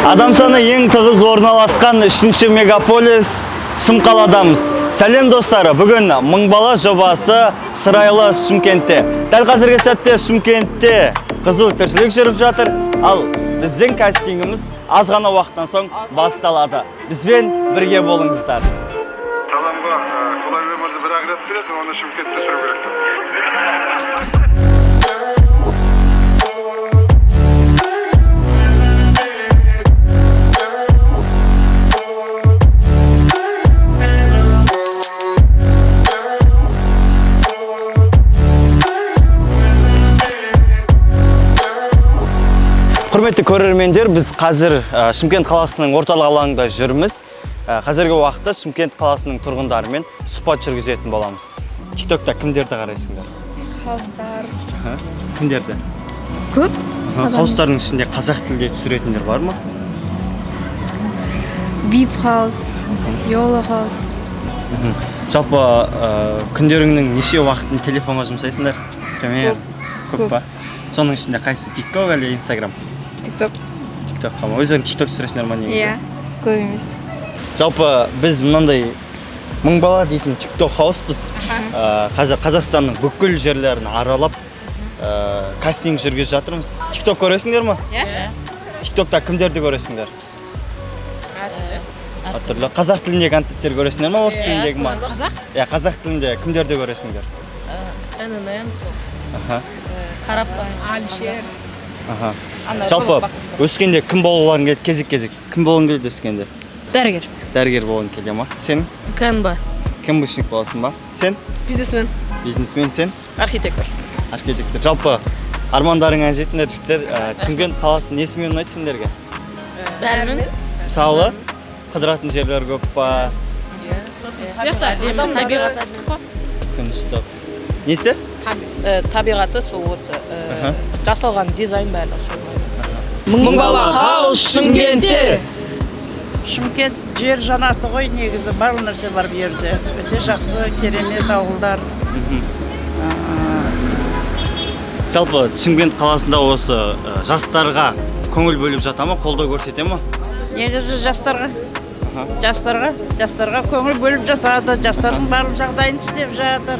Адам саны ең тығыз орналасқан үшінші мегаполис Шымқаладамыз. Сәлем, достары, бүгін Мың бала жобасы шырайлы Шымкентте. Дәл қазіргі сәтте Шымкентте қызу тіршілік жүріп жатыр. Ал біздің кастингіміз аз ғана уақыттан соң басталады. Бізбен бірге болыңыздар. Адамға құдай өмірді бір ақ рет береді, оны Шымкентте сүру керек. Құрметті көрермендер, біз қазір Шымкент қаласының орталық алаңында жүрміз. Қазіргі уақытта Шымкент қаласының тұрғындарымен сұхбат жүргізетін боламыз. TikTokта кімдерді қарайсыңдар? Хаустар. Аха. Кімдерді? Көп. Хаустардың ішінде қазақ тілде түсіретіндер бар ма? Бип хаус, Йола хаус. Жалпы күндеріңнің неше уақытын телефонға жұмсайсыңдар? Примерно. Көп. Көп па? Соның ішінде қайсысы, TikTok әлде Instagram? TikTok. TikTokқа ма? Өздерің TikTok түсіресіңдер ма негізі? Иә, көп емес. Жалпы біз мынандай Мың бала дейтін TikTok хауспыз. Қазір Қазақстанның бүкіл жерлерін аралап, кастинг жүргізіп жатырмыз. TikTok көресіңдер ма? Иә. TikTokта кімдерді көресіңдер? Әртүрлі. Қазақ тіліндегі контенттер көресіңдер ма, орыс тіліндегі ма? Қазақ. Иә, қазақ тілінде кімдерді көресіңдер? ННН сол. Аха. Қарапайым. Алишер. Аха. Ана Жалпы Баков. өскенде кім болғыларың келеді? Кезек кезек. Кім болғың келеді өскенде? Дәрігер. Дәрігер болғың келе ма? Сен? КНБ. КНБшник боласың ба? Сен? Бизнесмен. Бизнесмен, сен? Архитектор. Архитектор. Жалпы армандарыңа жетіңдер, жігіттер. Шымкент қаласы несімен ұнайды сендерге? Бәрімен. Мысалы, қыдыратын жерлер көп па? Сосын табиғаты ыстық қой. Күн ыстық. Несі? Табиғаты сол осы. Аха. Жасалған дизайн бәрі сол. Мың бала хаус Шымкентте. Шымкент жер жанаты ғой негізі, барлық нәрсе бар бұл жерде. Өте жақсы, керемет ауылдар. Жалпы Шымкент қаласында осы жастарға көңіл бөліп жата ма, қолдау көрсете ма? Негізі жастарға жастарға көңіл бөліп жатады, жастардың барлық жағдайын істеп жатыр.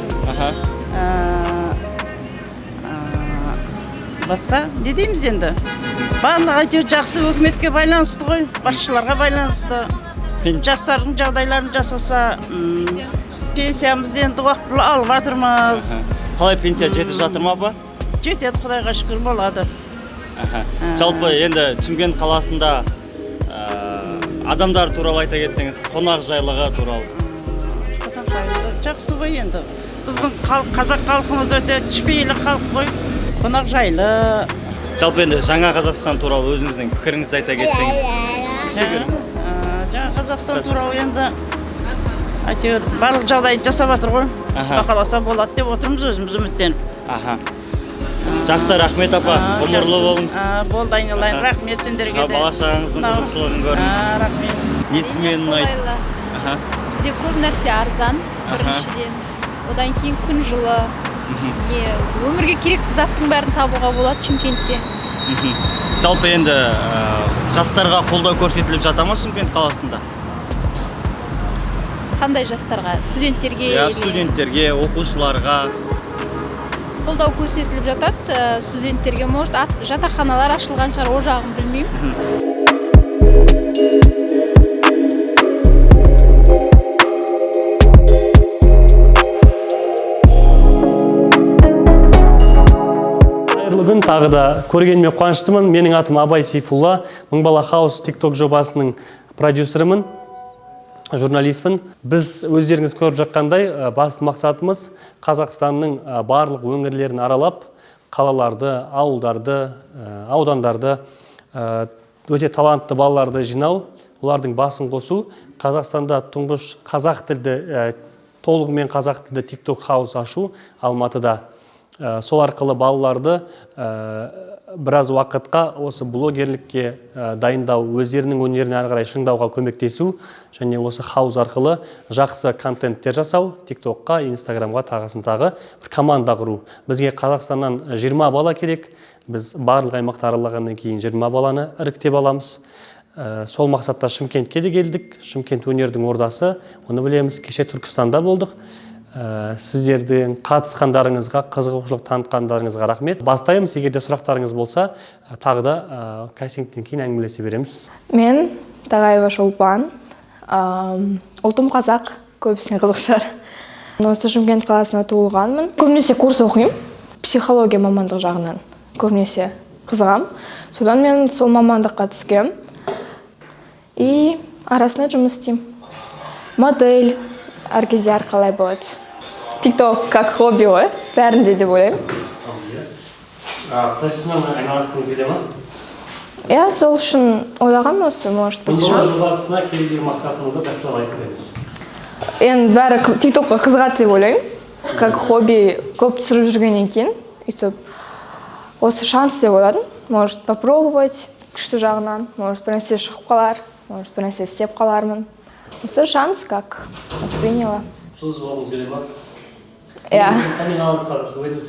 Басқа не дейміз енді? Барлығы әйтеуір жақсы, өкіметке байланысты ғой, басшыларға байланысты. Жастардың жағдайларын жасаса, пенсиямызды енді уақытылы алып жатырмыз. Қалай, пенсия жетіп жатыр ма, апа? Жетеді, құдайға шүкір, болады. Аха. Жалпы енді Шымкент қаласында адамдар туралы айта кетсеңіз, қонақжайлығы туралы. Қонақжайлығы жақсы ғой енді. Біздің халық, қазақ халқымыз өте кішіпейілі халық қой. Қонақжайлы. Жалпы енді жаңа Қазақстан туралы өзіңіздің пікіріңізді айта кетсеңіз. Кішігірім. Жаңа Қазақстан туралы енді әйтеуір барлық жағдайды жасап жатыр ғой. Құда қаласа, болады деп отырмыз өзіміз үміттеніп. Аха. Жақсы, рахмет, апа. Ғұмырлы Жақсы. болыңыз. Болды, айналайын, рахмет сендерге де. Бала шағаңыздың тыныштығын көріңіз. Рахмет. Несімен ұнайды? Қолайлы. Бізде көп нәрсе арзан, біріншіден. Одан кейін күн жылы. Не, өмірге керекті заттың бәрін табуға болады Шымкентте. Жалпы енді жастарға қолдау көрсетіліп жата ма Шымкент қаласында? Қандай жастарға? Студенттерге Иә, или- студенттерге, оқушыларға. Қолдау көрсетіліп жатады. Студенттерге, может, жатақханалар ашылған шығар, ол жағын білмеймін. Қайырлы күн, тағы да көргеніме қуаныштымын. Менің атым Абай Сейфулла, Мың бала хаус TikTok жобасының продюсерімін, журналистпін. Біз өздеріңіз көріп жатқандай, басты мақсатымыз Қазақстанның барлық өңірлерін аралап, қалаларды, ауылдарды, аудандарды, өте талантты балаларды жинау, олардың басын қосу, Қазақстанда тұңғыш қазақ тілді, толығымен қазақ тілді TikTok хаус ашу Алматыда. Сол арқылы балаларды біраз уақытқа осы блогерлікке дайындау, өздерінің өнерін әрі қарай шыңдауға көмектесу және осы хаус арқылы жақсы контенттер жасау, TikTokқа, Инстаграмға, тағысын тағы бір команда құру. Бізге Қазақстаннан 20 бала керек. Біз барлық аймақты аралағаннан кейін 20 баланы іріктеп аламыз. Сол мақсатта Шымкентке де келдік. Шымкент өнердің ордасы, оны білеміз. Кеше Түркістанда болдық. Сіздердің қатысқандарыңызға, қызығушылық танытқандарыңызға рахмет. Бастаймыз. Егер де сұрақтарыңыз болса, тағы да кастингтен кейін әңгімелесе береміз. Мен Тағаева Шолпан. Ұлтым қазақ, көбісіне қызық шығар. Осы Шымкент қаласында туылғанмын. Көбінесе курс оқимын, психология мамандық жағынан көбінесе қызығам. Содан мен сол мамандыққа түскем и арасында жұмыс істеймін, модель, әр кезде әрқалай болады. Тикток как хобби ғой бәрінде деп ойлаймын. Профессионально айналысқыңыз келе ма? Иә, сол үшін ойлағанмын, осы может быть Мың бала шанс. жобасына келудегі мақсатыңызды жақсылап айтып беріңіз. Енді бәрі тиктокқа қызығады деп ойлаймын, как хобби көп түсіріп жүргеннен кейін. Өйтіп осы шанс деп ойладым, может, попробовать күшті жағынан, может, бір нәрсе шығып қалар, может, бір нәрсе істеп қалармын. Осы шанс как восприняла. Жұлдыз болғыңыз келе ма? Иә. Қандай мамандыққа қызығып едіңіз?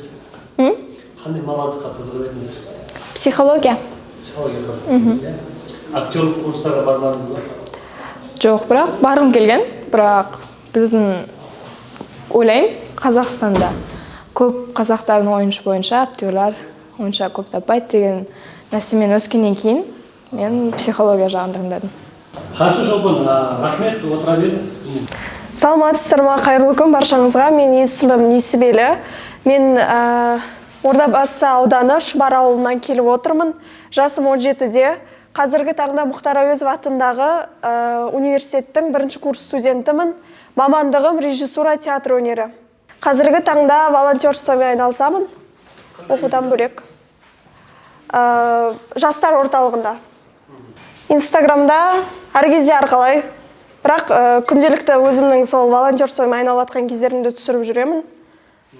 Қандай мамандыққа қызығып едіңіз? Психология. Психология қызығып едіңіз, иә? Актерлік курстарға бармадыңыз ба? Жоқ, бірақ барғым келген. Бірақ біздің, ойлаймын, Қазақстанда көп қазақтардың ойыншы бойынша актерлар онша көп таппайды деген нәрсемен өскеннен кейін мен психология жағын таңдадым. Хорошо, Шолпан, рахмет, отыра беріңіз. Саламатсыздар ма, қайырлы күн баршаңызға. Мен есімім Несібелі. Мен Ордабасы ауданы Шұбар ауылынан келіп отырмын. Жасым 17-де. Қазіргі таңда Мұхтар Әуезов атындағы университеттің бірінші курс студентімін. Мамандығым режиссура, театр өнері. Қазіргі таңда волонтерствомен айналысамын оқудан бөлек. Жастар орталығында. Инстаграмда әр кезде әрқалай, бірақ күнделікті өзімнің сол волонтерствомен айналып жатқан кездерімді түсіріп жүремін,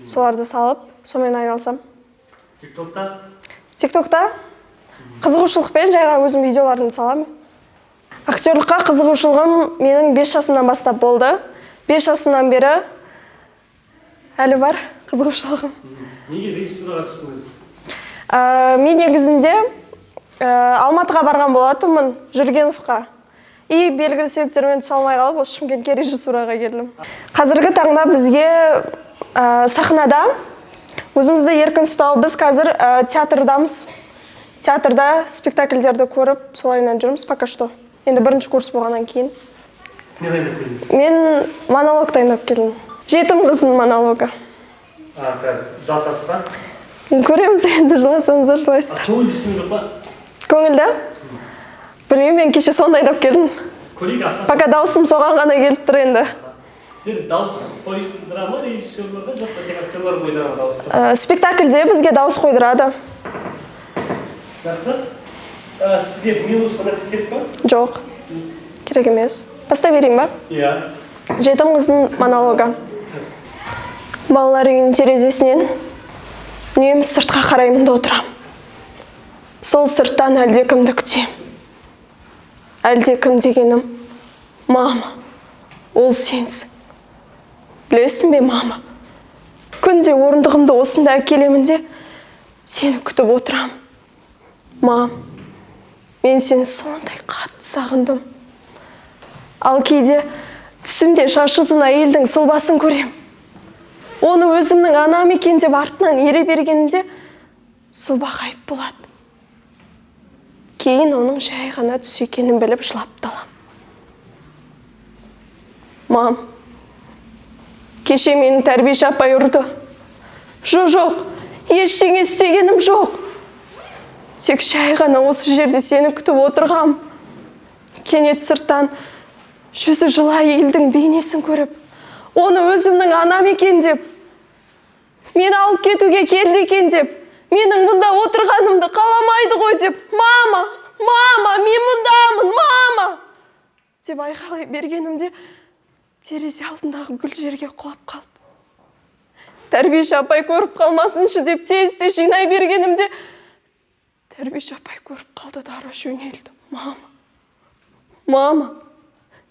соларды салып, сонымен айналысамын. Тиктокта? Тиктокта қызығушылықпен жайға өзім видеоларымды саламын. Актерлыққа қызығушылығым менің 5 жасымнан бастап болды. 5 жасымнан бері әлі бар қызығушылығым. Неге режиссураға түстіңіз? Мен негізінде Алматыға барған болатынмын, Жүргеновқа, и белгілі себептермен түсе алмай қалып, осы Шымкентке режиссураға келдім. Қазіргі таңда бізге сахнада өзімізді еркін ұстау. Біз қазір театрдамыз, театрда спектакльдерді көріп, солайынан жүрміз пока что, енді бірінші курс болғаннан кейін. Не дайындап келдіңіз? Мен монолог дайындап келдім, жетім қыздың монологы. А, қазір жылатасыз ба? Көреміз енді, жыласаңыздар, жылайсыздар. Көңілді ештеңе жоқ па? Көңілді, білмеймін, мен кеше соны дайындап келдім. Көрейік, аха. Пока дауысым соған ғана келіп тұр енді. Сіздер дауыс қойдыра ма режиссерлерге, жоқ па, тек актерлар қойдыра ма дауысты? Спектакльде бізге дауыс қойдырады. Жақсы. Сізге минус бір нәрсе керек па? Жоқ, керек емес. Бастай берейін ба? Иә. Жетім қыздың монологы. Балалар үйінің терезесінен үнемі сыртқа қараймын да отырамын. Сол сырттан әлдекімді күтемін. Әлдекім дегенім мама, ол сенсің. Білесің бе, мама, күнде орындығымды осында әкелемін де, сені күтіп отырамын. Мам, мен сені сондай қатты сағындым. Ал кейде түсімде шашы ұзын әйелдің сұлбасын көрем. Оны өзімнің анам екен деп артынан ере бергенімде, сұлба ғайып болады. Кейін оның жай ғана түс екенін біліп, жылап та алам. Мам, кеше мені тәрбиеші апай ұрды. Жоқ, жоқ, ештеңе істегенім жоқ, тек жай ғана осы жерде сені күтіп отырғам. Кенет сырттан жүзі жылы әйелдің бейнесін көріп, оны өзімнің анам екен деп, мені алып кетуге келді екен деп, менің мұнда отырғанымды қаламайды ғой деп, «Мама, мама, мен мұндамын, мама!» деп айқайлай бергенімде, терезе алдындағы гүл жерге құлап қалды. Тәрбиеші апай көріп қалмасыншы деп, тез тез жинай бергенімде, тәрбиеші апай көріп қалды да, ұра жөнелді. Мама, мама,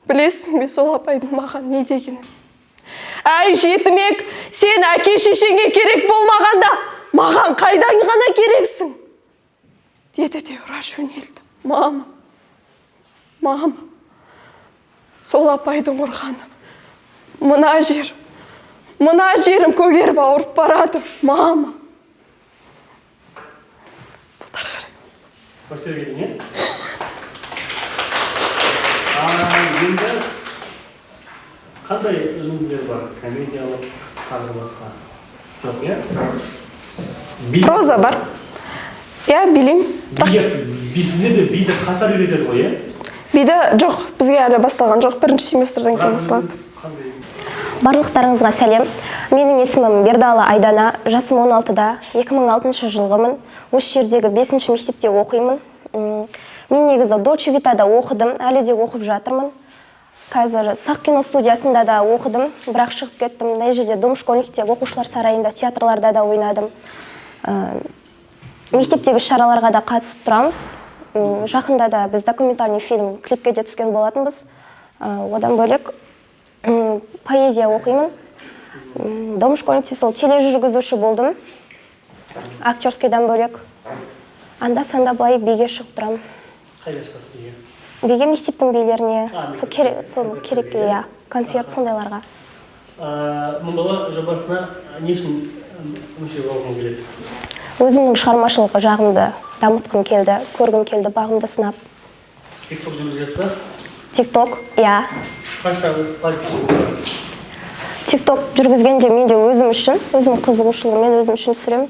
білесің бе сол апайдың маған не дегенін? «Әй, жетімек, сен әке шешеңе керек болмағанда, маған қайдан ғана керексің?» деді де, ұра жөнелді. Мама. Мама, сол апайдың ұрғаны. Мына жер, мына жерім көгеріп ауырып барады, мама. Бұлтар қарай. Квартираға келдің, иә? А, енді қандай үзінділер бар? Комедиялық, тағы басқа? Жоқ, иә? Би. Проза бар. Иә, билеймін. Биге, би, сіздерде биді қатар үйретеді ғой, иә? Биді жоқ, бізге әлі басталған жоқ, бірінші семестрден кейін Бірақ басталады. өзіңіз қандай? Барлықтарыңызға сәлем. Менің есімім Бердалы Айдана, жасым 16-да, 2006 жылғымын. Осы жердегі 5 мектепте оқимын. Мен негізі Дольче Витада оқыдым, әлі де оқып жатырмын. Қазір Сақ кино студиясында да оқыдым, бірақ шығып кеттім. Мына жерде Дом школьникте, оқушылар сарайында, театрларда да ойнадым. Мектептегі шараларға да қатысып тұрамыз. Жақында да біз документальный фильм клипке де түскен болатынбыз. Одан бөлек поэзия оқимын. Дом школьникте сол тележүргізуші болдым. Актерскийдан бөлек. Анда санда былай биге шығып тұрамын. Қайда шығасыз биге? Биге мектептің билеріне, А, сол мектептің керек, сол концерттерге, керек, иә? Иә, концерт сондайларға. Мың бала жобасына не үшін мүше болғыңыз келеді? Өзімнің шығармашылық жағымды дамытқым келді, көргім келді, бағымды сынап. Тикток жүргізесіз ба? Тикток, иә. Қанша подписчик бар? Тикток жүргізгенде мен де өзім үшін, өзім қызығушылығыммен өзім үшін түсіремін.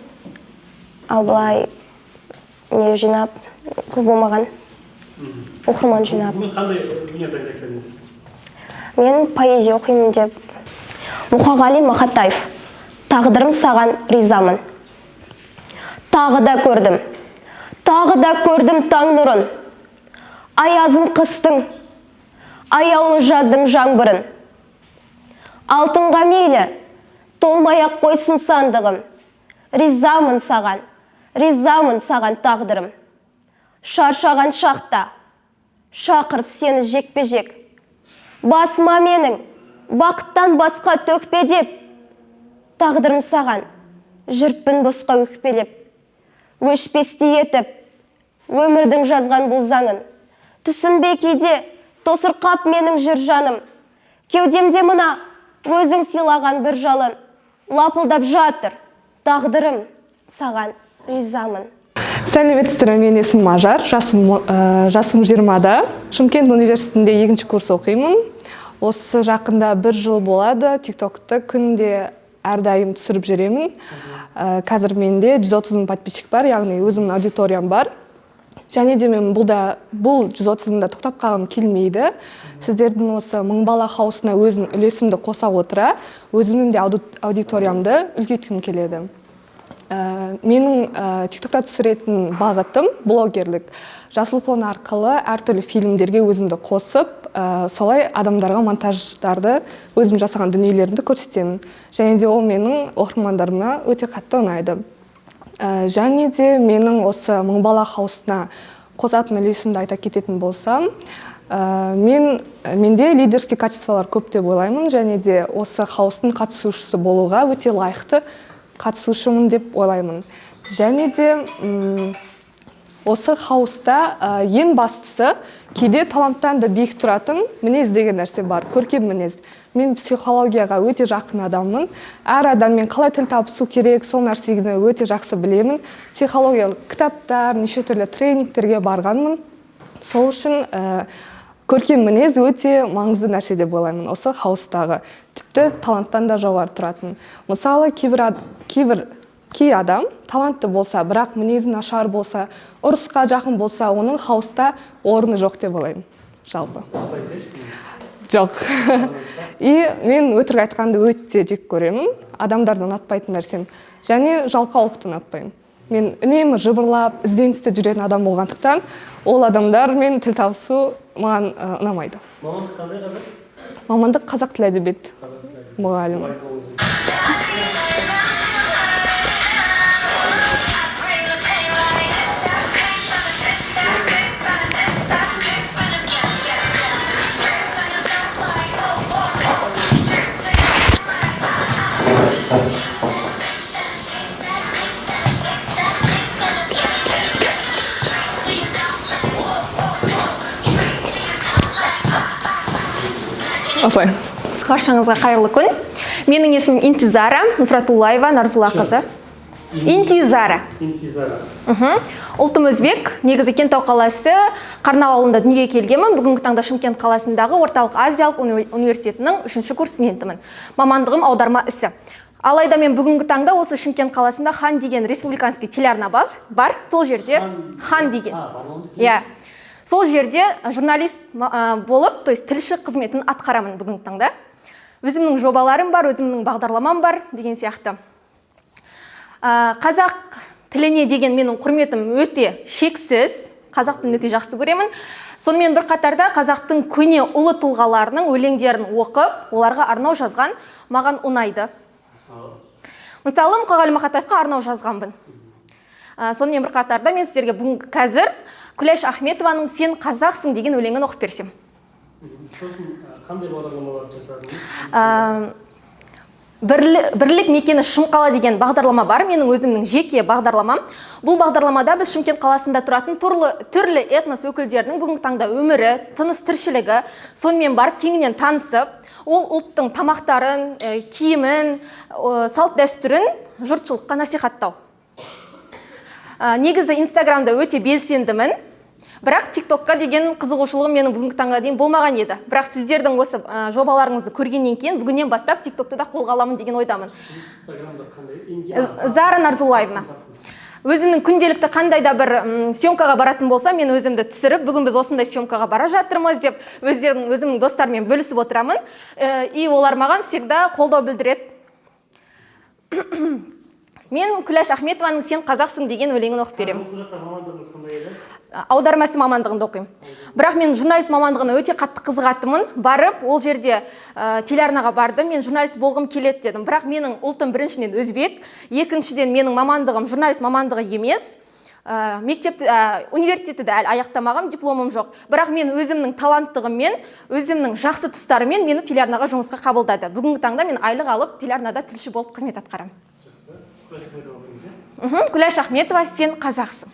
Ал былай не жинап көп болмаған, оқырман жинап. Бүгін қандай өнер дайындап келдіңіз? Мен поэзия оқимын деп. Мұқағали Мақатаев. «Тағдырым, саған ризамын». Тағы да көрдім, тағы да көрдім таң нұрын, аязын қыстың, аяулы жаздың жаңбырын. Алтынға мейлі толмай ақ қойсын сандығым, ризамын саған, ризамын саған, тағдырым. Шаршаған шақта шақырып сені жекпе жек, басыма менің бақыттан басқа төкпе деп. Тағдырым, саған жүріппін босқа өкпелеп. Өшпестей етіп өмірдің жазған бұл заңын түсінбей, кейде тосырқап менің жүр жаным. Кеудемде мына өзің сыйлаған бір жалын лапылдап жатыр. Тағдырым, саған ризамын. Сәлеметсіздер ме? Менің есімім Ажар, жасым 20-да. Шымкент университетінде екінші курс оқимын. Осы жақында бір жыл болады, тиктокты күнде әрдайым түсіріп жүремін. Қазір менде 130 мың подписчик бар, яғни өзімнің аудиториям бар. Және де мен бұл да бұл 130 мыңда тоқтап қалғым келмейді. Сіздердің осы Мың бала хаусына өзім үлесімді қоса отыра, өзімнің де аудиториямды үлкейткім келеді. Менің тиктокта түсіретін бағытым блогерлік. Жасыл фон арқылы әртүрлі фильмдерге өзімді қосып, солай адамдарға монтаждарды, өзім жасаған дүниелерімді көрсетемін. Және де ол менің оқырмандарыма өте қатты ұнайды. Және де менің осы Мың бала хаусына қосатын үлесімді айта кететін болсам, менде лидерский качестволар көп деп ойлаймын және де осы хаустың қатысушысы болуға өте лайықты қатысушымын деп ойлаймын. Және де осы хауста ең бастысы, кейде таланттан да биік тұратын мінез деген нәрсе бар, көркем мінез. Мен психологияға өте жақын адаммын. Әр адаммен қалай тіл табысу керек, сол нәрсені өте жақсы білемін. Психологиялық кітаптар, неше түрлі тренингтерге барғанмын. Сол үшін көркем мінез өте маңызды нәрсе деп ойлаймын осы хаустағы, тіпті таланттан да жоғары тұратын. Мысалы, кейбір кей адам талантты болса, бірақ мінезі нашар болса, ұрысқа жақын болса, оның хауста орны жоқ деп ойлаймын жалпы. Жоқ, и мен өтірік айтқанды өте жек көремін, адамдарды ұнатпайтын нәрсем, және жалқаулықты ұнатпаймын. Мен үнемі жыбырлап, ізденісте жүретін адам болғандықтан, ол адамдармен тіл табысу маған ұнамайды. Мамандық қандай қазір? Мамандық қазақ тілі әдебиет мұғалімі. Осылай. Баршаңызға қайырлы күн. Менің есімім Интизара Нұсратуллаева Нарзуллақызы. Интизара. Интизара. Ұлтым өзбек, негізі Кентау қаласы Қарнау ауылында дүниеге келгенмін. Бүгінгі таңда Шымкент қаласындағы Орталық Азиялық университетінің үшінші курс студентімін. Мамандығым аударма ісі. Алайда мен бүгінгі таңда осы Шымкент қаласында Хан деген республиканский телеарна бар. Сол жерде Хан деген. Иә. Сол жерде журналист болып, то есть тілші қызметін атқарамын бүгінгі таңда. Өзімнің жобаларым бар, өзімнің бағдарламам бар деген сияқты. Қазақ тіліне деген менің құрметім өте шексіз. Қазақ тілін өте жақсы көремін. Сонымен бір қатарда қазақтың көне ұлы тұлғаларының өлеңдерін оқып, оларға арнау жазған маған ұнайды. Мысалы, Мұқағали Мақатаевқа арнау жазғанмын. Сонымен бір қатарда мен сіздерге бүгін қазір Күләш Ахметованың «Сен қазақсың» деген өлеңін оқып берсем. Сосын қандай бағдарламалар жасадыңыз? Бірлік мекені Шымқала деген бағдарлама бар, менің өзімнің жеке бағдарламам. Бұл бағдарламада біз Шымкент қаласында тұратын түрлі этнос өкілдерінің бүгінгі таңда өмірі, тыныс тіршілігі, сонымен барып кеңінен танысып, ол ұлттың тамақтарын, киімін, салт дәстүрін жұртшылыққа насихаттау. Негізі Инстаграмда өте белсендімін, бірақ ТикТокқа деген қызығушылығым менің бүгінгі таңға дейін болмаған еді. Бірақ сіздердің осы жобаларыңызды көргеннен кейін бүгіннен бастап ТикТокты да қолға аламын деген ойдамын. Инстаграмда қандай? Зара Нарзуллаевна. Өзімнің күнделікті қандай да бір съемкаға баратын болсам, мен өзімді түсіріп, бүгін біз осындай съемкаға бара жатырмыз деп өзімнің достарыммен бөлісіп отырамын. И олар маған всегда қолдау білдіреді. Мен Күләш Ахметованың «Сен қазақсың» деген өлеңін оқып беремін. Бұл жақта мамандығыңыз қандай еді? Аудармашы мамандығында оқимын. Бірақ мен журналист мамандығына өте қатты қызығатынмын. Барып, ол жерде телеарнаға бардым, мен журналист болғым келеді дедім. Бірақ менің ұлтым біріншіден өзбек, екіншіден менің мамандығым журналист мамандығы емес. Мектепті, университетті де әлі аяқтамағам, дипломым жоқ. Бірақ мен өзімнің таланттығыммен, өзімнің жақсы тұстарыммен мені телеарнаға жұмысқа қабылдады. Бүгінгі таңда мен айлық алып телеарнада тілші болып қызмет атқарамын. Күләш Ахметова, «Сен қазақсың».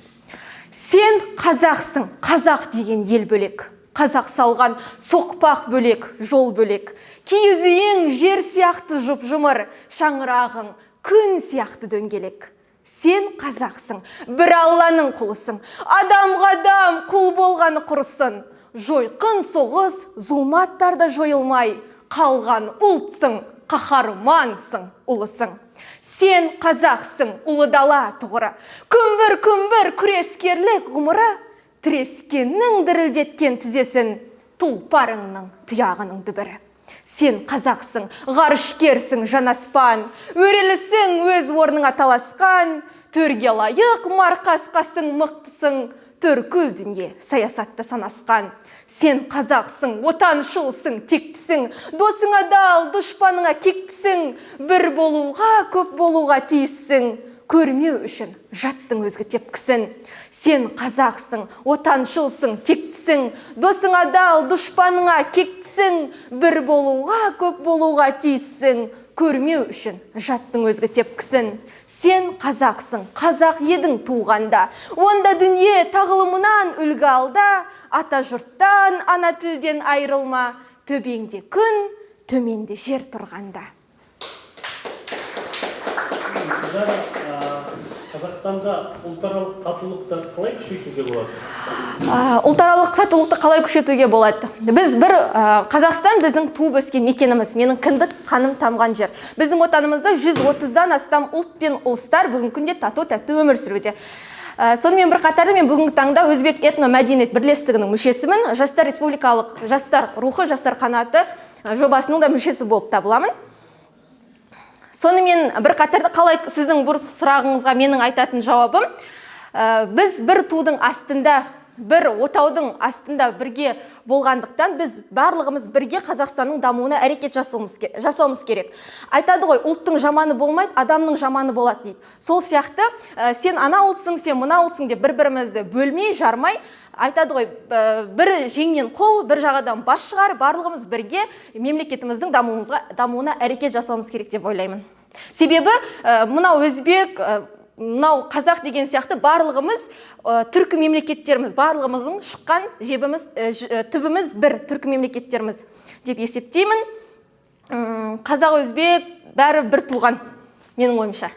Сен қазақсың, қазақ деген ел бөлек. Қазақ салған соқпақ бөлек, жол бөлек. Киіз үйің жер сияқты жұп-жұмыр, шаңырағың күн сияқты дөңгелек. Сен қазақсың, бір Алланың құлысың. Адамға адам құл болғаны құрысын. Жойқын соғыс, зұлматтарда жойылмай қалған ұлтсың, қаһармансың, ұлысың. Сен қазақсың, ұлы дала тұғыры. Күмбір күмбір күрескерлік ғұмыры, тірескеннің дірілдеткен тізесін, тұлпарыңның тұяғының дүбірі. Сен қазақсың, ғарышкерсің, жанаспан, өрелісің өз орныңа таласқан, төрге лайық марқасқасың, мықтысың, төркіл дүние саясатта санасқан. Сен қазақсың, отаншылсың, тектісің, досыңа адал, дұшпаныңа кектісің, бір болуға, көп болуға тиіссің, көрмеу үшін жаттың өзге тепкісін. Сен қазақсың, отаншылсың, тектісің, досыңа адал, дұшпаныңа кектісің, бір болуға, көп болуға тиіссің, көрмеу үшін жаттың өзге тепкісін. Сен қазақсың, қазақ едің туғанда, онда дүние тағылымынан үлгі алда, ата жұрттан, ана тілден айырылма, төбеңде күн, төменде жер тұрғанда. Зара, Қазақстанда ұлтаралық татулықты қалай күшейтуге болады? Ұлтаралық татулықты қалай күшейтуге болады? Біз бір Қазақстан біздің туып өскен мекеніміз, менің кіндік қаным тамған жер. Біздің отанымызда 130-дан астам ұлт пен ұлыстар бүгінгі күнде тату тәтті өмір сүруде. Сонымен бір қатарда мен бүгінгі таңда Өзбек этно мәдениет бірлестігінің мүшесімін, Жастар республикалық жастар рухы, жастар қанаты жобасының да мүшесі болып табыламын. Сонымен бір қатарда қалай сіздің бұл сұрағыңызға менің айтатын жауабым, біз бір тудың астында, бір отаудың астында бірге болғандықтан біз барлығымыз бірге Қазақстанның дамуына әрекет жасауымыз керек. Айтады ғой, ұлттың жаманы болмайды, адамның жаманы болады дейді. Сол сияқты, сен ана ұлтсың, сен мына ұлтсың деп бір-бірімізді бөлмей, жармай, айтады ғой, бір жеңнен қол, бір жағадан бас шығар, барлығымыз бірге мемлекетіміздің дамуына әрекет жасауымыз керек деп ойлаймын. Себебі, мынау өзбек, Мынау қазақ деген сияқты, барлығымыз түркі мемлекеттеріміз, барлығымыздың шыққан жебіміз, түбіміз бір, түркі мемлекеттеріміз деп есептеймін. Қазақ, өзбек, бәрі бір туған менің ойымша.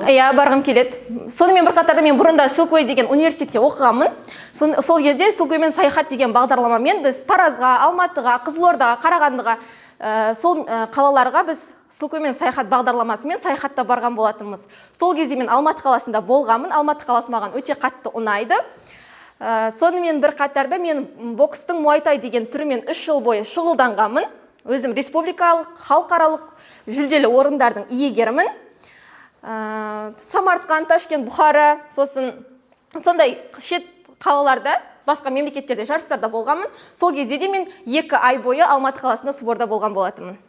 Иә, барғым келеді. Сонымен бір қатарда мен бұрында Silkway деген университетте оқығанмын. Сол жерде Silkway саяхат деген бағдарламамен біз Таразға, Алматыға, Қызылордаға, Қарағандыға, сол қалаларға біз Silkway саяхат бағдарламасымен саяхатта барған болатынбыз. Сол кезде мен Алматы қаласында болғанмын. Алматы қаласы маған өте қатты ұнайды. Сонымен бір қатарда мен бокстың муайтай деген түрімен 3 жыл бойы шұғылданғанмын. Өзім республикалық, халықаралық жүлделі орындардың иегерімін. Самарқан, Ташкент, Бұхара, сосын сондай шет қалаларда, басқа мемлекеттерде жарыстарда болғанмын. Сол кезде де мен 2 ай бойы Алматы қаласында сборда болған болатынмын.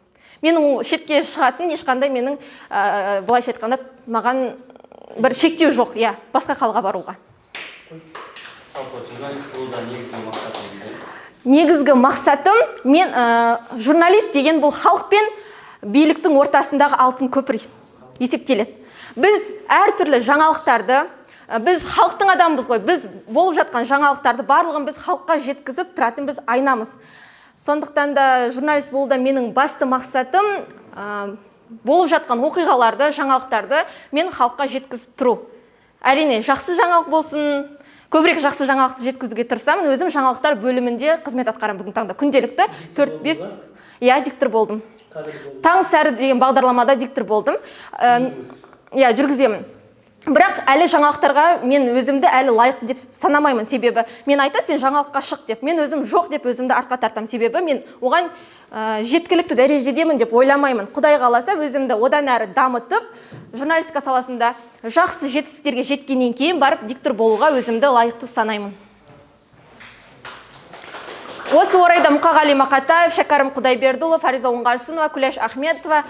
Менің ол шетке шығатын ешқандай менің, былайша айтқанда, маған бір шектеу жоқ, иә, басқа қалаға баруға. Жалпы, журналист болуда негізгі мақсатыңыз не? Негізгі мақсатым мен, журналист деген бұл халық пен биліктің ортасындағы алтын көпір есептеледі. Біз әртүрлі жаңалықтарды, біз халықтың адамымыз ғой, біз болып жатқан жаңалықтарды барлығын біз халыққа жеткізіп тұратын біз айнамыз. Сондықтан да журналист болуда менің басты мақсатым, болып жатқан оқиғаларды, жаңалықтарды мен халыққа жеткізіп тұру. Әрине, жақсы жаңалық болсын, көбірек жақсы жаңалықты жеткізуге тырысамын. Өзім жаңалықтар бөлімінде қызмет атқарамын бүгінгі таңда, күнделікті төрт бес иә, диктор болдым. «Таң сәрі» деген бағдарламада диктор болдым. Иә, жүргіземін. Бірақ әлі жаңалықтарға мен өзімді әлі лайық деп санамаймын. Себебі мен айта, сен жаңалыққа шық деп, мен өзім жоқ деп өзімді артқа тартамын. Себебі мен оған жеткілікті дәрежедемін деп ойламаймын. Құдай қаласа, өзімді одан әрі дамытып, журналистика саласында жақсы жетістіктерге жеткеннен кейін барып диктор болуға өзімді лайықты санаймын. Осы орайда Мұқағали Мақатаев, Шәкәрім Құдайбердіұлы, Фариза Оңғарсынова, Күләш Ахметова,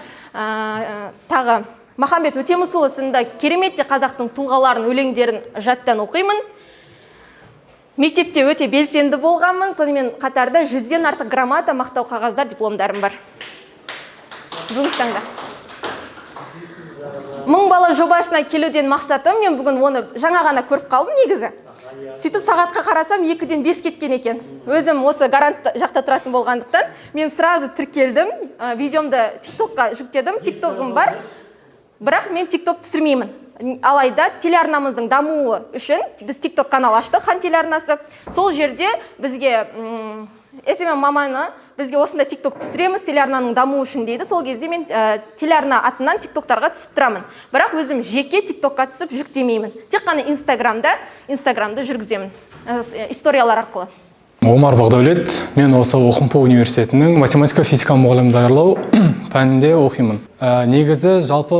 тағы Махамбет Өтемісұлы сынды керемет те қазақтың тұлғаларын өлеңдерін жаттан оқимын. Мектепте өте белсенді болғанмын. Сонымен қатарда 100-ден артық грамота, мақтау қағаздар, дипломдарым бар. Бүгінгі таңда «Мың бала» жобасына келуден мақсатым, мен бүгін оны жаңа ғана көріп қалдым негізі. Сөйтіп сағатқа қарасам, 2-ден 5 кеткен екен. Өзім осы Гарант жақта тұратын болғандықтан, мен сразу тіркелдім, видеомды ТикТокқа жүктедім. ТикТогым бар, бірақ мен ТикТок түсірмеймін. Алайда телеарнамыздың дамуы үшін біз ТикТок канал аштық, Хан телеарнасы. Сол жерде бізге СММ маманы бізге осындай ТикТок түсіреміз телеарнаның дамуы үшін дейді. Сол кезде мен телеарна атынан ТикТоктарға түсіп тұрамын, бірақ өзім жеке ТикТокқа түсіп жүктемеймін. Тек қана инстаграмды жүргіземін, историялар арқылы. Омар Бағдәулет, мен осы ОХМПУ университетінің математика, физика мұғалім даярлау пәнінде оқимын. Негізі жалпы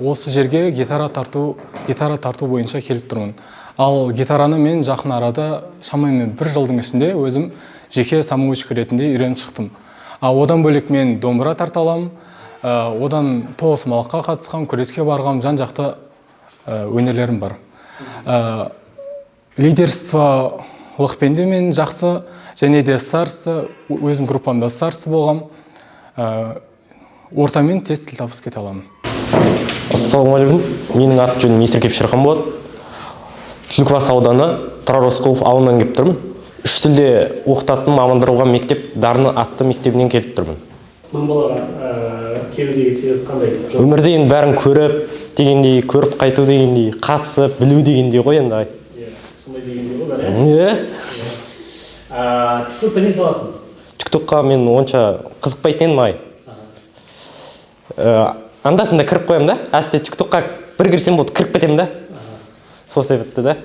осы жерге гитара тарту бойынша келіп тұрмын. Ал гитараны мен жақын арада, шамамен бір жылдың ішінде өзім жеке самоучка ретінде үйреніп шықтым. А одан бөлек мен домбыра тарта аламын, одан тоғызқұмалаққа қатысқам, күреске барғам, жан жақты өнерлерім бар. Лидерстволықпен де мен жақсы және де староста, өзім группамда староста болғам. Ортамен тез тіл табысып кете аламын. Ассалаумағалейкум, менің аты жөнім Есіркеп Шерхан болады. Түлкібас ауданы, Тұрар Рысқұлов ауылынан келіп тұрмын. Үш тілде оқытатын мамандырылған мектеп «Дарын» атты мектебінен келіп тұрмын. «Мың балаға» келудегі себеп қандай? Өмірде енді бәрін көріп дегендей, көріп қайту дегендей, қатысып білу дегендей ғой енді. Иә, сондай дегендей ғой бәрі. Иә. ТикТокта не саласың? ТикТокқа мен онша қызықпайтын едім ай. Анда санда кіріп қоямын да, әсте ТикТокқа бір кірсем болды, кіріп кетемін да, сол себепті да.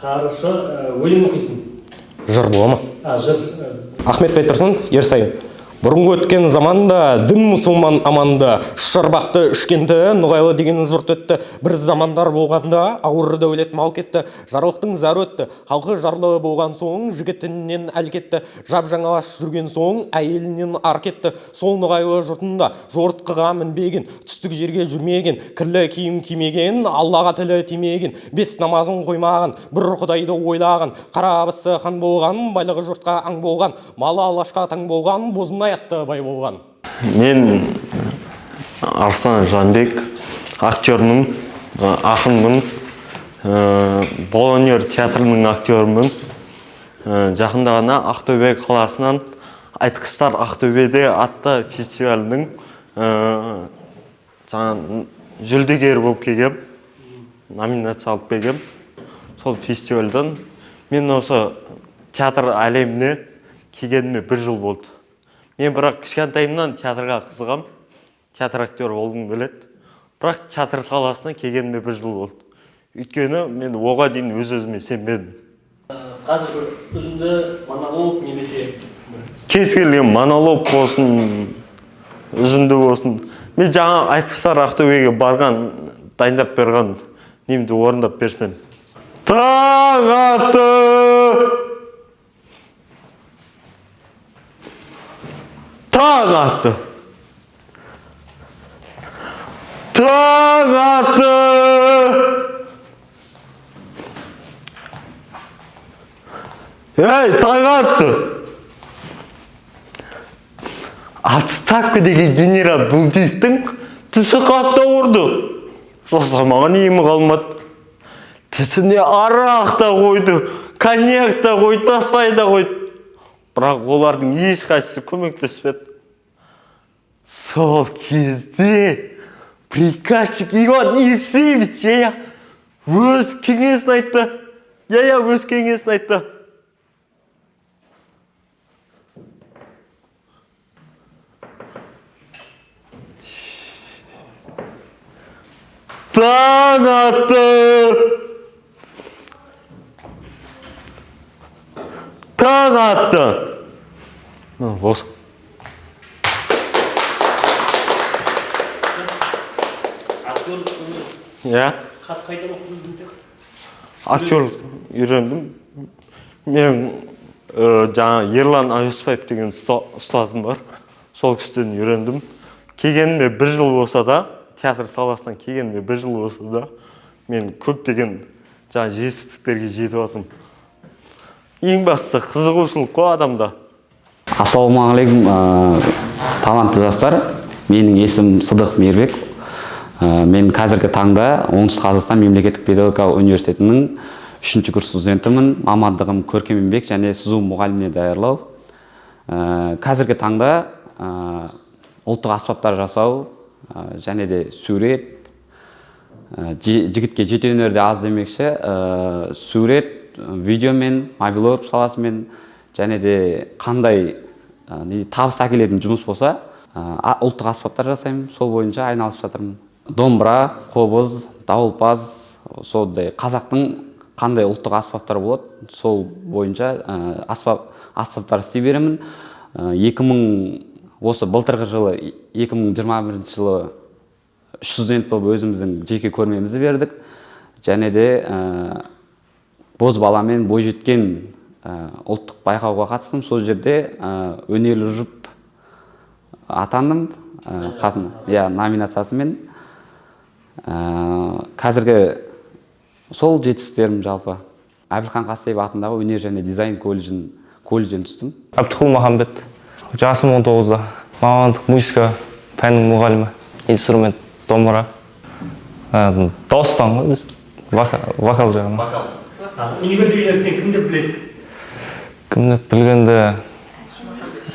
Хорошо, өлең оқисың? Жыр бола ма? А, жыр. Ахмет Байтұрсынов, «Ерсайын». Бұрынғы өткен заманда, дін мұсылман аманда, шарбақты үшкенді, Ноғайлы деген жұрт өтті. Бір замандар болғанда, ауыр дәулет мал кетті, жарлықтың зары өтті. Халқы жарлы болған соң, жігітінен әл кетті. Жап жаңалаш жүрген соң, әйелінен ар кетті. Сол Ноғайлы жұртында жорытқыға мінбеген, түстік жерге жүрмеген, кірлі киім кимеген, Аллаға тілі тимеген, бес намазын қоймаған, бір құдайды ойлаған, қара басы хан болған, байлығы жұртқа аң болған, малы алашқа таң болған, бозынай. Абылай атты бай болған. Мен Арслан Жанбек, актермін, ақынмын, Қолөнер театрының актерімін. Жақында ғана Ақтөбе қаласынан «Айтқыштар Ақтөбеде» атты фестивалінің жаңа жүлдегері болып келгем, номинация алып келгем. Сол фестивальдан мен осы театр әлеміне келгеніме бір жыл болды. Мен бірақ кішкентайымнан театрға қызығам, театр актері болғым келеді. Бірақ театр саласына келгеніме бір жыл болды. Өйткені мен оға дейін өз өзіме сенбедім. Қазір бір үзінді, монолог немесе бір Кез келген монолог болсын, үзінді болсын. Мен жаңа «Айтқыштар Ақтөбеге» барған, дайындап берген немді орындап берсем. Таң атты! Таң атты! Таң атты! Ей, таң атты! Отставка деген генерал Бұлдиевтің тісі қатты ауырды. Жасамаған емі қалмады. Тісіне арақ та қойды, коньяк та қойды, насвай да қойды. Бірақ олардың ешқайсысы көмектеспеді. Сол кезде приказчик Иван Евсеевич, иә, өз кеңесін айтты. Иә, өз кеңесін айтты. Таң атты! Таң атты! Осы. Актерлік өнер. Иә. Қайдан оқыдыңыз десек? Актерлік үйрендім. Мен жаңа Ерлан Аюспаев деген ұстазым бар. Сол кісіден үйрендім. Келгеніме бір жыл болса да, театр саласынан келгеніме бір жыл болса да, мен көптеген жаңа жетістіктерге жетіп жатырмын. Ең бастысы қызығушылық қой адамда. Ассалаумағалейкум, талантты жастар. Менің есімім Сыдық Мейірбек. Мен қазіргі таңда Оңтүстік Қазақстан мемлекеттік педагогикалық университетінің үшінші курс студентімін. Мамандығым көркем еңбек және сызу мұғаліміне даярлау. Қазіргі таңда ұлттық аспаптар жасау және де сурет, жігітке жеті өнерде аз демекші, сурет, видеомен, мобилограф саласымен және де қандай не, табыс әкелетін жұмыс болса, ұлттық аспаптар жасаймын, сол бойынша айналысып жатырмын. Домбыра, қобыз, дауылпаз, сондай қазақтың қандай ұлттық аспаптар болады, сол бойынша аспаптар істей беремін. 2000 осы былтырғы жылы, 2021 жылы үш студент болып өзіміздің жеке көрмемізді бердік. Және де бозбала мен бойжеткен ұлттық байқауға қатыстым. Сол жерде өнерлі жұп атандым, қасым, иә, номинациясымен. Қазіргі сол жетістіктерім жалпы. Әбілхан Қастеев атындағы өнер және дизайн колледжін түстім. Әбдіқұл Махамбет, жасым 19-да. Мамандық музыка пәнінің мұғалімі. Инструмент домбыра. Дауыстан ғой біз, вокал жағынан. Вокал. Универдегілер сен кім деп біледі? Кім деп білгенде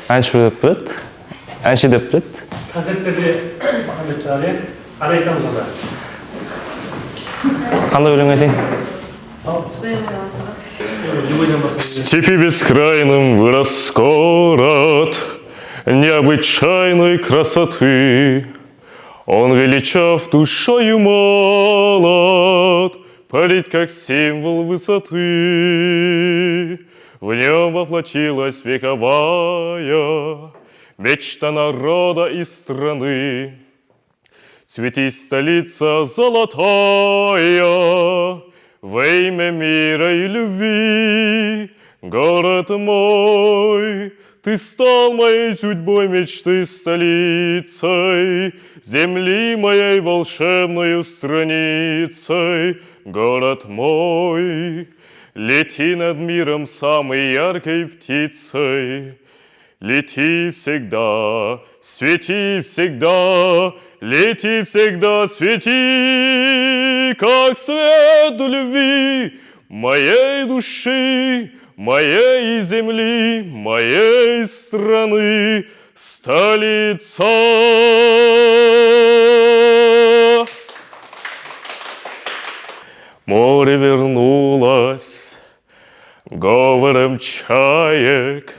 әнші деп біледі. Әнші деп біледі. Концерттерде Махамбет шығар, иә? Ән айтамыз онда. Қандай өлең айтайын? В степи бескрайном вырос город необычайной красоты. Он величав душою молод, парит как символ высоты. В нем воплотилась вековая мечта народа и страны. Цвети, столица золотая, во имя мира и любви. Город мой, ты стал моей судьбой, мечты столицей, земли моей волшебною страницей. Город мой, лети над миром самой яркой птицей. Лети всегда, свети всегда, лети всегда, свети, как свет любви моей души, моей земли, моей страны, столица. Море вернулось говором чаек,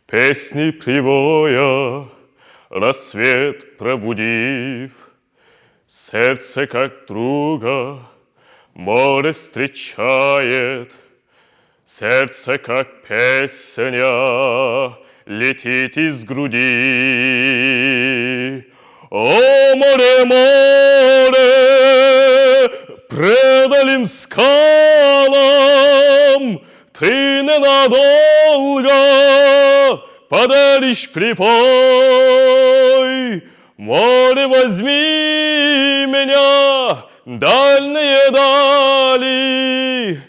песни привоя, рассвет пробудив, сердце как друга море встречает, сердце как песня летит из груди. О, море, море, предалим скалам, ты ненадолго подаришь припой. Море, возьми меня, дальние дали,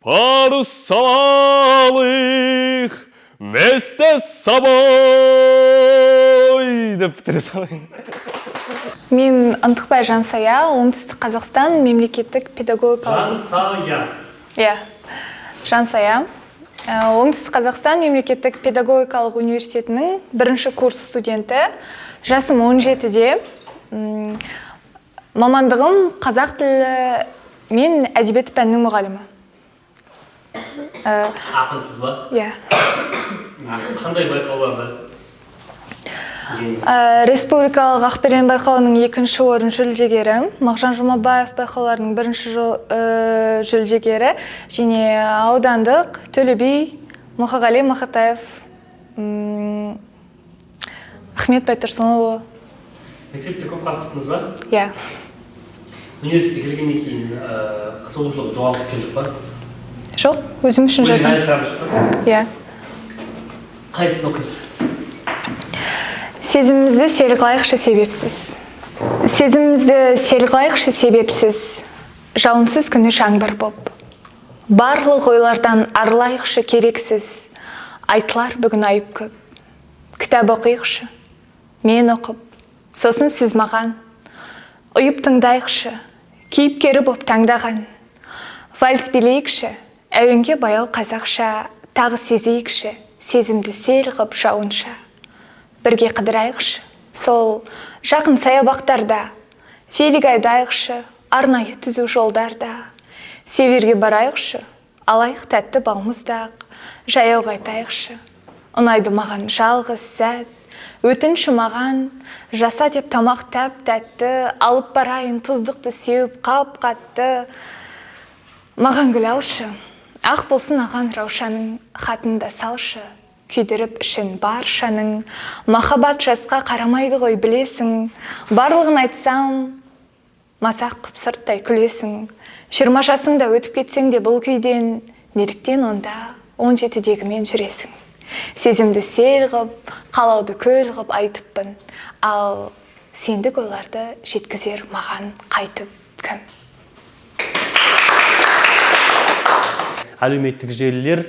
парус алых вместе с собой. Деп бітіре салайын. Мен Ынтықбай Жансая, Оңтүстік Қазақстан мемлекеттік педагогикалық. Жансая. Иә, Жансая. Оңтүстік Қазақстан мемлекеттік педагогикалық университетінің бірінші курс студенті. Жасым 17-де. Мамандығым қазақ тілі мен әдебиет пәнінің мұғалімі. Ақынсыз ба? Иә. Қандай байқауларда? Республикалық Ақберен байқауының екінші орын жүлдегері, Мағжан Жұмабаев байқауларының бірінші жүлдегері және аудандық Төле би, Мұқағали Мақатаев, Ахмет Байтұрсынұлы. Мектепте көп қатыстыңыз ба? Иә. Университетке келгеннен кейін қызығушылық жоғалып кеткен жоқ па? Жоқ, өзім үшін Өлең жазамын. әлі шығарып жүрсіз ба? Иә. Қайсысын оқисыз? Сезімімізді сел қылайықшы себепсіз. Сезімімізді сел қылайықшы себепсіз. Жауынсыз күні жаңбыр боп. Барлық ойлардан арылайықшы керексіз. Айтылар бүгін айып көп. Кітап оқиықшы. Мен оқып, сосын сіз маған. Ұйып тыңдайықшы, кейіпкері боп таңдаған. Вальс билейікші, әуенге баяу қазақша, тағы сезейікші, сезімді сел ғып жауынша. Бірге қыдырайықшы, сол жақын саябақтарда, велик айдайықшы, арнайы түзу жолдарда. Северге барайықшы, алайық тәтті балмұздақ, жаяу қайтайықшы. Ұнайды маған жалғыз сәт, өтінші маған, жаса деп тамақ тәп тәтті, алып барайын тұздықты сеуіп қап қатты. Маған гүл алшы, ақ болсын аған раушаның, хатын да салшы, күйдіріп ішін баршаның. Махаббат жасқа қарамайды ғой білесің, барлығын айтсам, масақ қып сырттай күлесің. 20 жасыңда өтіп кетсең де бұл күйден, неліктен онда 17-дегімен жүресің. Сезімді сел ғып, қалауды көл ғып айтыппын, ал сендік ойларды жеткізер маған қайтып кім? Әлеуметтік желілер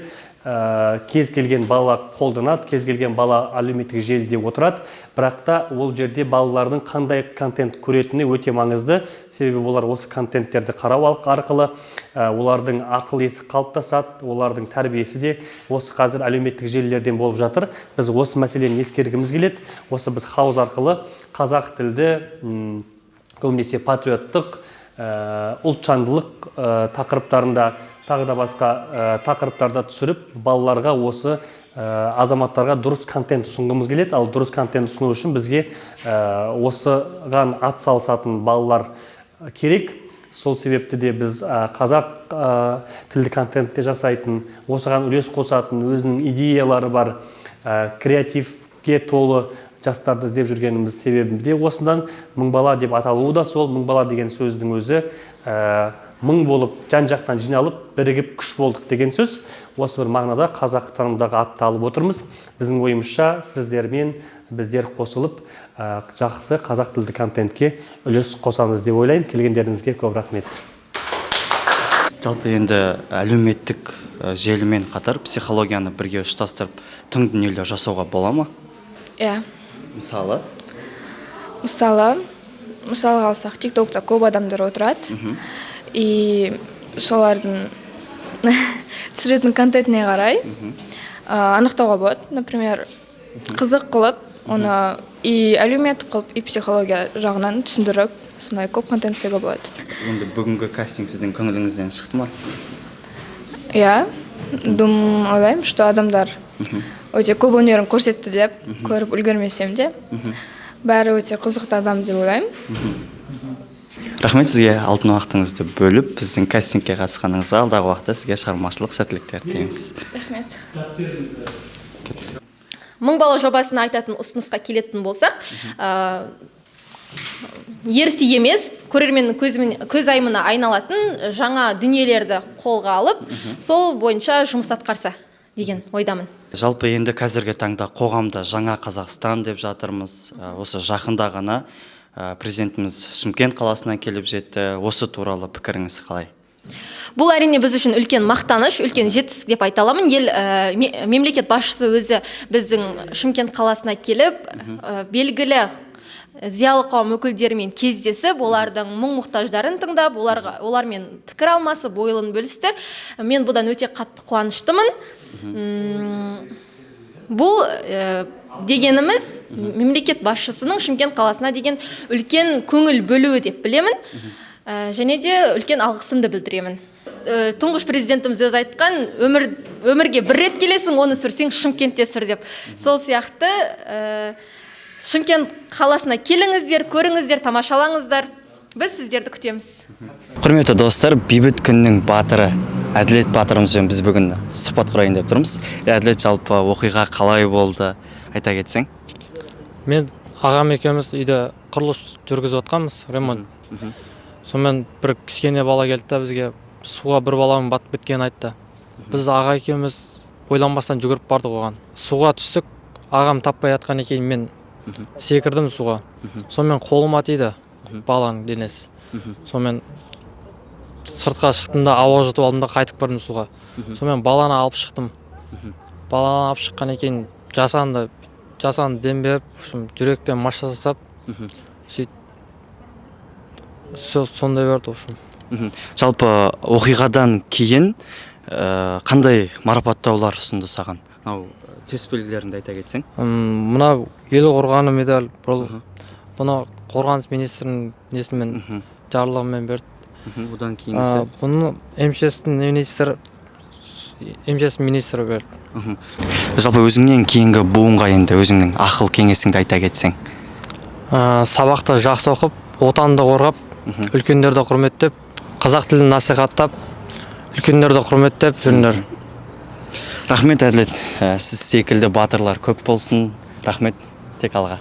кез келген бала қолданады, кез келген бала әлеуметтік желіде отырады, бірақ та ол жерде балалардың қандай контент көретіні өте маңызды, себебі олар осы контенттерді қарау арқылы олардың ақыл есі қалыптасады, олардың тәрбиесі де осы қазір әлеуметтік желілерден болып жатыр. Біз осы мәселені ескергіміз келеді. Осы біз хаус арқылы қазақ тілді көбінесе патриоттық, ұлтжандылық тақырыптарында, тағы да басқа тақырыптарда түсіріп, балаларға осы азаматтарға дұрыс контент ұсынғымыз келеді. Ал дұрыс контент ұсыну үшін бізге осыған ат салысатын балалар керек. Сол себепті де біз қазақ тілді контентте жасайтын, осыған үлес қосатын, өзінің идеялары бар, креативке толы жастарды іздеп жүргеніміз себебі де осыдан. Мың бала деп аталуы да сол мың бала деген сөздің өзі мың болып жан-жақтан жиналып, бірігіп күш болдық деген сөз. Осы бір мағынада қазақ танымдағы атты алып отырмыз. Біздің ойымызша сіздермен біздер қосылып, жақсы қазақ тілді контентке үлес қосамыз деп ойлаймын. Келгендеріңізге көп рахмет. Жалпы енді әлеуметтік желімен қатар психологияны бірге ұштастырып, тың дүниелер жасауға бола ма? Иә. Мысалы? Мысалға алсақ, Тик Токта көп адамдар отырады и солардың түсіретін контентіне қарай анықтауға болады. Например, қызық қылып, оны и әлеуметтік қылып, и психология жағынан түсіндіріп, сондай көп контент істеуге болады. Енді бүгінгі кастинг сіздің көңіліңізден шықты ма? Иә, ойлаймын, что адамдар өте көп өнерін көрсетті деп, көріп үлгермесем де, бәрі өте қызықты адам деп ойлаймын. Рахмет сізге, алтын уақытыңызды бөліп, біздің кастингке қатысқаныңызға. Алдағы уақытта сізге шығармашылық сәттіліктер тілейміз. Рахмет. «Мың бала» жобасына айтатын ұсынысқа келетін болсақ, ерсі емес, көрерменнің көзайымына айналатын жаңа дүниелерді қолға алып, сол бойынша жұмыс атқарса деген ойдамын. Жалпы енді қазіргі таңда қоғамда жаңа Қазақстан деп жатырмыз. Осы жақында ғана президентіміз Шымкент қаласына келіп жетті. Осы туралы пікіріңіз қалай? Бұл, әрине, біз үшін үлкен мақтаныш, үлкен жетістік деп айта аламын. Ел мемлекет басшысы өзі біздің Шымкент қаласына келіп, белгілі зиялы қауым өкілдерімен кездесіп, олардың мұң мұқтаждарын тыңдап, олармен пікір алмасып, ойларын бөлісті. Мен бұдан өте қатты қуаныштымын. Бұл дегеніміз мемлекет басшысының Шымкент қаласына деген үлкен көңіл бөлуі деп білемін. Және де үлкен алғысымды білдіремін. Тұңғыш президентіміз өзі айтқан: «Өмір, өмірге бір рет келесің, оны сүрсең, Шымкентте сүр», – деп. Сол сияқты Шымкент қаласына келіңіздер, көріңіздер, тамашалаңыздар, біз сіздерді күтеміз. Құрметті достар, бейбіт күннің батыры Әділет батырымызбен біз бүгін сұхбат құрайын деп тұрмыз. Әділет, жалпы оқиға қалай болды, айта кетсең. Мен ағам екеуміз үйде құрылыс жүргізіп жатқанбыз, ремонт. Сонымен бір кішкене бала келді да, бізге суға бір баланың батып кеткенін айтты. Біз аға екеуміз ойланбастан жүгіріп бардық оған, суға түстік. Ағам таппай жатқан екен, мен секірдім суға. Сонымен қолыма тиді баланың денесі. Сонымен сыртқа шықтым да, ауа жұтып алдым да, қайтып кірдім суға. Сонымен баланы алып шықтым. Баланы алып шыққаннан кейін жасанды жасанды дем беріп, в общем, жүректен массаж жасап, сөйтіп сондай берді, в общем. Жалпы оқиғадан кейін қандай марапаттаулар ұсынды саған? Мынау төс белгілеріңді айта кетсең. Мына «Ел қорғаны» медаль, бұл бұны қорғаныс министрінің несімен, жарлығымен берді. Одан кейінгісі? Бұны МЧС-тің министрі, МЧС министрі берді. Жалпы өзіңнен кейінгі буынға енді өзіңнің ақыл кеңесіңді айта кетсең. Сабақты жақсы оқып, отанды қорғап, үлкендерді құрметтеп, қазақ тілін насихаттап, үлкендерді құрметтеп жүріңдер. Рахмет, Әділет. Сіз секілді батырлар көп болсын. Рахмет, тек алға.